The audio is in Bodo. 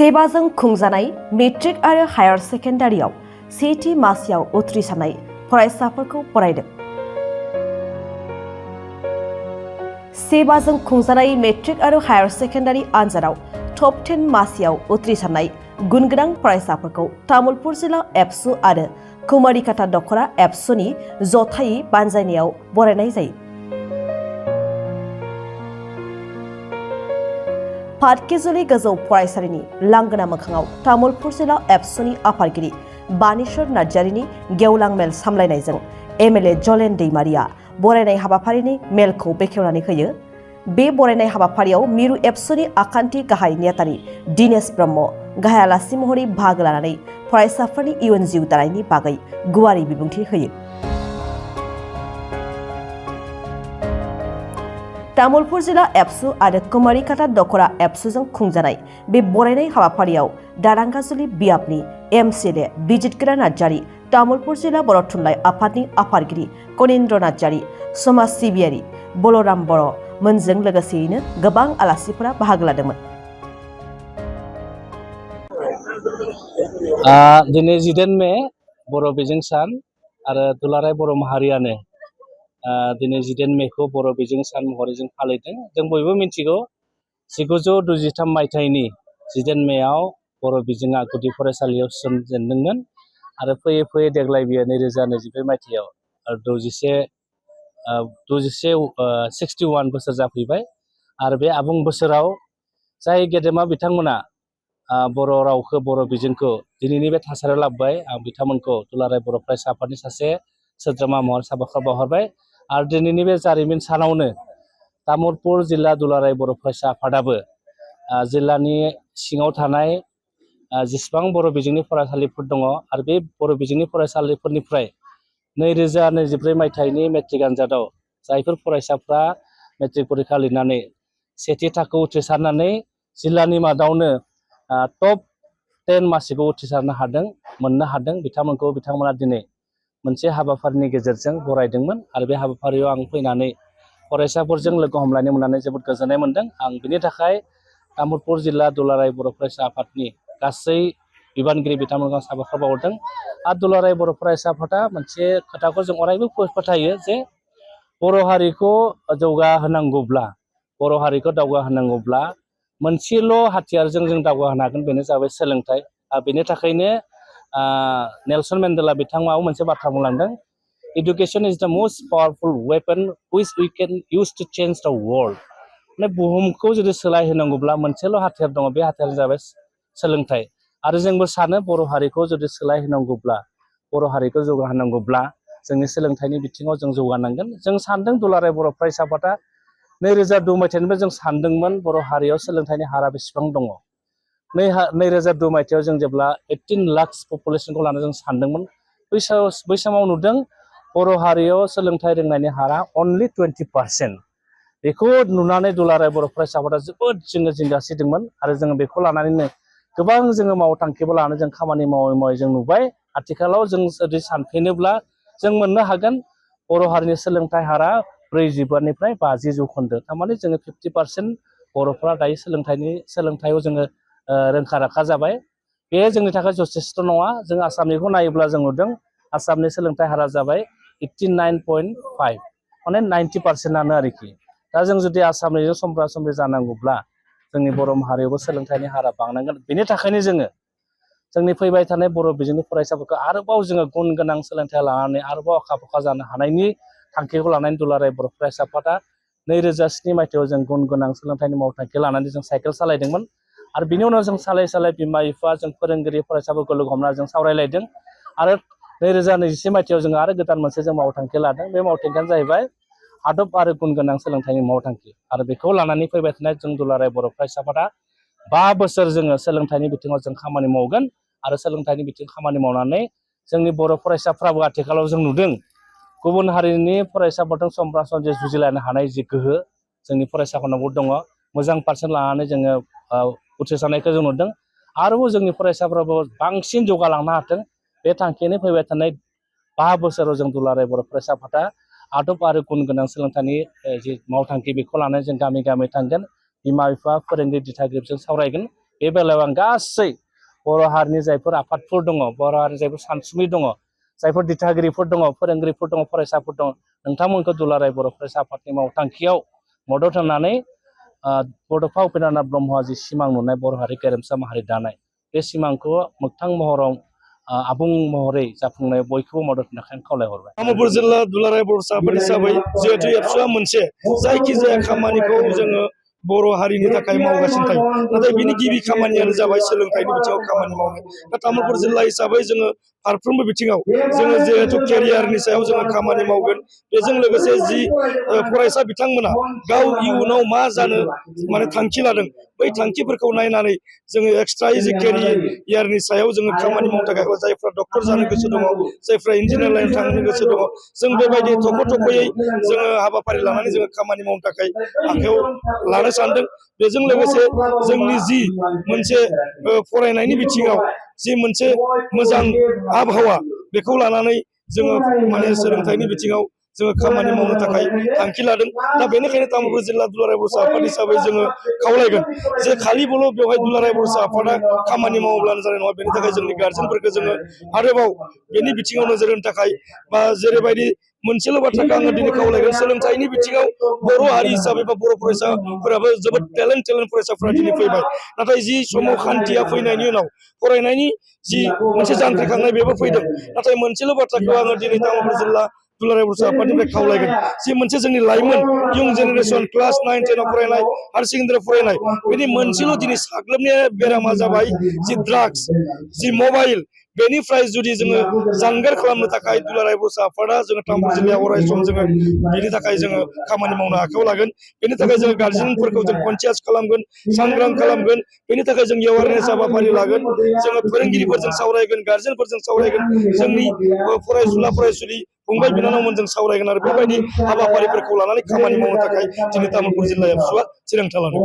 सेबाजों खुंजानाय मेट्रिक आरो हायार सेकेन्डारियाव सेथि मासियाव उथ्रिसारनाय फरायसाफोरखौ बरायदों। सेबाजों खुंजानाय मेट्रिक आरो हायार सेकेन्डारि आनजादाव टप 10 मासियाव उथ्रिसारनाय गुनगोनां फरायसाफोरखौ तामुलपुर जिल्ला एबसु आरो कुमारिकाटा दखरा एबसुनि जथायै बानजायनायाव बरायनाय जायो। पाटकेजुलि गोजौ फरायसालिनि लांगोना मोखाङाव तामुलपुर जिल्ला एबसुनि आफादगिरि बानेश्वर नार्जारिनि गेवलां मेल सामलायनायजों एमएलए जलेन दैमारिया बरायनाय हाबाफारिनि मेलखौ बेखेवनानै होयो। बे बरायनाय हाबाफारियाव मिरु एबसुनि आखान्थि गाहाय नेतानि दिनेश ब्रह्म गाहाय आलासि महरै बाहागो लानानै फरायसाफोरनि इयुन जिउ दानायनि बागै गुवारै बिबुंथि होयो। तामुलपुर जिल्ला एबसु आरो कुमारिकाटा दखरा एबसुजों खुंजानाय बे बरायनाय हाबाफारियाव दारांगाजुलि बियाबनि एमसिएलए बिजितगोरा नार्जारि, तामुलपुर जिल्ला बर' थुनलाइ आफादनि आफादगिरि कनिन्द्र नार्जारि, समाज सिबियारि बलराम बर' मोनजों लोगोसेयैनो गोबां आलासिफोरा बाहागो लादोंमोन। दिनै 14 मे बर' बिजों सान आरो दुलाराय बर' माहारियानो दिनै 14 मेखौ बर' बिजों सान महरै जों फालिदों। जों बयबो मिथिगौ 1923 मायथाइनि 14 मेआव बर' बिजोङा गुदि फरायसालियाव सोमजेनदोंमोन आरो फैयै फैयै देग्लाय बियो 2024 मायथाइयाव 61 बोसोर जाफैबाय आरो बे आबुं बोसोराव जाय गेदेमा बिथांमोना बर' रावखौ बर' बिजोंखौ दिनैनि बे थासारियाव लाबोबाय, आं बिथांमोनखौ दुलाराय बर' फरायसा आफादनि सासे सोद्रोमा महरै साबायखर बावहरबाय। आरो दिनैनि बे जारिमिन सानावनो तामुलपुर जिल्ला दुलाराय बर' फरायसा आफादाबो जिल्लानि सिङाव थानाय जेसेबां बर' बिजोंनि फरायसालिफोर दङ आरो बे बर' बिजोंनि फरायसालिफोरनिफ्राय 2024 मायथाइनि मेट्रिक आनजादाव जायफोर फरायसाफ्रा मेट्रिक परिखा लिरनानै सेथि थाखो उथ्रिसारनानै जिल्लानि मादावनो टप 10 मासिखौ उथ्रिसारनो हादों, मोननो हादों, बिथांमोना दिनै मोनसे हाबाफारिनि गेजेरजों बरायदोंमोन आरो बे हाबाफारियाव आं फैनानै फरायसाफोरजों लोगो हमलायनो मोननानै जोबोद गोजोननाय मोनदों। आं बिनि थाखाय तामुलपुर जिल्ला दुलाराय बर' फरायसा आफादनि गासै बिबानगिरि बिथांमोनखौ साबायखर बावहरदों। आरो दुलाराय बर' फरायसा आफादा मोनसे खोथाखौ जों अरायबो फोथायो जे बर' हारिखौ जौगाहोनांगौब्ला, बर' हारिखौ दावगाहोनांगौब्ला मोनसेल' हाथियारजों जों दावगाहोनो हागोन, बेनो जाबाय सोलोंथाइ। बेनि थाखायनो नेलसन मेन्डेला बिथाङा मोनसे बाथ्रा बुंलांदों, education is the most powerful weapon which we can use to change the world. माने बुहुमखौ जुदि सोलायहोनांगौब्ला मोनसेल' हाथियार दङ, बे हाथियारानो जाबाय सोलोंथाइ। आरो जोंबो सानो बर' हारिखौ जुदि सोलायहोनांगौब्ला, बर' हारिखौ जौगाहोनांगौब्ला जोंनि सोलोंथाइनि बिथिङाव जों जौगानांगोन। जों सानदों दुलाराय बर' फरायसा आफादा 2002 मायथाइनिफ्राय जों सानदोंमोन बर' हारियाव सोलोंथाइनि हारा बेसेबां दङ। 2002 मायथाइयाव जों जेब्ला 18 लाख पपुलेसनखौ लानानै जों सानदोंमोन, बै समाव नुदों बर' हारियाव सोलोंथाइ रोंनायनि हारा अनलि 20%। बेखौ नुनानै दुलाराय बर' फरायसा आफादा जोबोद जिंगासिदोंमोन आरो जोङो बेखौ लानानैनो गोबां जोङो मावथांखिबो लानानै जों खामानि मावै जों नुबाय। आथिखालाव जों जुदि सानफिनोब्ला जों मोननो हागोन बर' हारिनि सोलोंथाइ हारा 40निफ्राय 50%। थारमाने जोङो 50% बर'फ्रा दायो सोलोंथाइयाव जोङो रोंखा राखा जाबाय। बे जोंनि थाखाय जथेस्थ' नङा। जों आसामनिखौ नायोब्ला जों नुदों आसामनि सोलोंथाइ हारा जाबाय 89.5, माने 90%आनो आरोखि। दा जों जुदि आसामनिजों समब्रा समब्रि जानांगौब्ला जोंनि बर' माहारियावबो सोलोंथाइनि हारा बांनांगोन। बेनि थाखायनो जोङो जोंनि फैबाय थानाय बर' बिजोंनि फरायसाफोरखौ आरोबाव जोङो गुन गोनां सोलोंथाइ लानानै आरोबाव आखा फाखा जानो हानायनि थांखिखौ लानानै दुलाराय बर' फरायसा आफादा 2007 मायथाइयाव जों गुन गोनां सोलोंथाइनि मावथांखि लानानै जों साइकेल सालायदोंमोन आरो बिनि उनाव जों सालाय बिमा बिफा, जों फोरोंगिरि, फरायसाफोरखौ लोगो हमना जों सावरायलायदों आरो 2021 मायथाइयाव जोङो आरो गोदान मोनसे जों मावथांखि लादों। बे मावथांखियानो जाहैबाय आदब आरो गुन गोनां सोलोंथाइनि मावथांखि आरो बेखौ लानानै फैबाय थानाय जों दुलाराय बर' फरायसा आफादा 5 बोसोर जोङो सोलोंथाइनि बिथिङाव जों खामानि मावगोन आरो सोलोंथाइनि बिथिं खामानि मावनानै जोंनि बर' फरायसाफ्राबो आथिखालाव जों नुदों गुबुन हारिनि फरायसाफोरजों समब्रा समब्रि जुजिलायनो हानाय जि गोहो जोंनि फरायसाफोरनावबो दङ। मोजां पारसेन्ट लानानै जोङो उथ्रिसारनायखौ जों नुदों। आरोबाव जोंनि फरायसाफ्राबो बांसिन जौगालांनो हाथों, बे थांखियानो फैबाय थानाय 5 बोसोराव जों दुलाराय बर' फरायसा आफादा आदब आरो गुन गोनां सोलोंथाइनि जि मावथांखि बेखौ लानानै जों गामि गामि थांगोन, बिमा बिफा, फोरोंगिरि, दिथागिरिजों सावरायगोन। बे बेलायाव आं गासै बर' हारिनि जायफोर आफादफोर दङ, बर' हारिनि जायफोर सानसुमै दङ, जायफोर दिथागिरिफोर दङ, फोरोंगिरिफोर दङ, फरायसाफोर दङ, नोंथांमोनखौ दुलाराय बर' फरायसा आफादनि मावथांखियाव मदद होनानै बड'फा उपेन्द्रनाथ ब्रह्मआ जि सिमां नुनाय बर' हारि गेरेमसा माहारि दानाय, बे सिमांखौ मोगथां महराव आबुं महरै जाफुंनायाव बयखौबो मदद होनो थाखाय खावलायहरबाय। तामुलपुर जिल्ला दुलाराय बर' आफाद हिसाबै जिहेतु एबसुआ मोनसे जायखिजाया खामानिखौ जोङो बर' हारिनि थाखाय मावगासिनो थायो, नाथाय बिनि गिबि खामानियानो जाबाय सोलोंथाइनि बिथिङाव खामानि मावनाय। दा तामुलपुर जिल्ला हिसाबै जोङो फारफ्रोमबो बिथिङाव जोङो जिहेतु केरियारनि सायाव जोङो खामानि मावगोन। बेजों लोगोसे जि फरायसा बिथांमोना गाव इयुनाव मा जानो माने थांखि लादों, बै थांखिफोरखौ नायनानै जोङो एक्सट्रायै जि केरियारनि सायाव जोङो खामानि मावनो थाखाय जायफ्रा डक्टर जानो गोसो दङ, जायफ्रा इन्जिनियार लाइन थांनो गोसो दङ, जों बेबायदि थख'-थख'यै जोङो हाबाफारि लानानै जोङो खामानि मावनो थाखाय आखायाव लानो सानदों। बेजों लोगोसे जोंनि जि मोनसे फरायनायनि बिथिङाव जि मोनसे मोजां आबहावा, बेखौ लानानै जोङो माने सोलोंथाइनि बिथिङाव जोङो खामानि मावनो थाखाय थांखि लादों। दा बेनिखायनो तामुलपुर जिल्ला दुलाराय बर' आफाद हिसाबै जोङो खावलायगोन जे खालिबोल' बेवहाय दुलाराय बर' आफादा खामानि मावोब्लानो जानाय नङा। बेनि थाखाय जोंनि गार्जेनफोरखौ जोङो आरोबाव बेनि बिथिङाव नोजोर होनो थाखाय बा जेरैबायदि मोनसेल' बाथ्राखौ आङो दिनै खावलायगोन, सोलोंथाइनि बिथिङाव बर' हारि हिसाबै बा बर' फरायसाफोराबो जोबोद टेलेन्ट फरायसाफोरा दिनै फैबाय। नाथाय जि समाव खान्थिया फैनायनि उनाव फरायनायनि जि मोनसे जांख्रिखांनाय बेबो फैदों। नाथाय मोनसेल' बाथ्राखौ आङो दिनै तामुलपुर जिल्ला दुलाराय बर' आफादनिफ्राय खावलायगोन, जि मोनसे जोंनि लाइमोन इयुन जेनेरेसन क्लास 9, 10 फरायनाय, हायार सेकेन्डारि फरायनाय, बेनि मोनसेल' दिनै साग्लोबनाय बेरामा जाबाय जि ड्राग्स, जि मबाइल। बेनिफ्राय जुदि जोङो जानगार खालामनो थाखाय दुलाराय बर' आफादा जोङो तामुलपुर जिल्लायाव अराय सम जोङो बेनि थाखाय जोङो खामानि मावनो आखायाव लागोन। बेनि थाखाय जोङो गार्जेनफोरखौ जों कनसियास खालामगोन, सांग्रां खालामगोन। बेनि थाखाय जों एवारनेस हाबाफारि लागोन, जोङो फोरोंगिरिफोरजों सावरायगोन, गार्जेनफोरजों सावरायगोन, जोंनि फरायसुला फरायसुलि फंबाय बिनानावमोनजों सावरायगोन। आरो बेबायदि हाबाफारिफोरखौ लानानै खामानि मावनो थाखाय दिनै तामुलपुर जिल्ला एबसुआ थिरांथा लादों।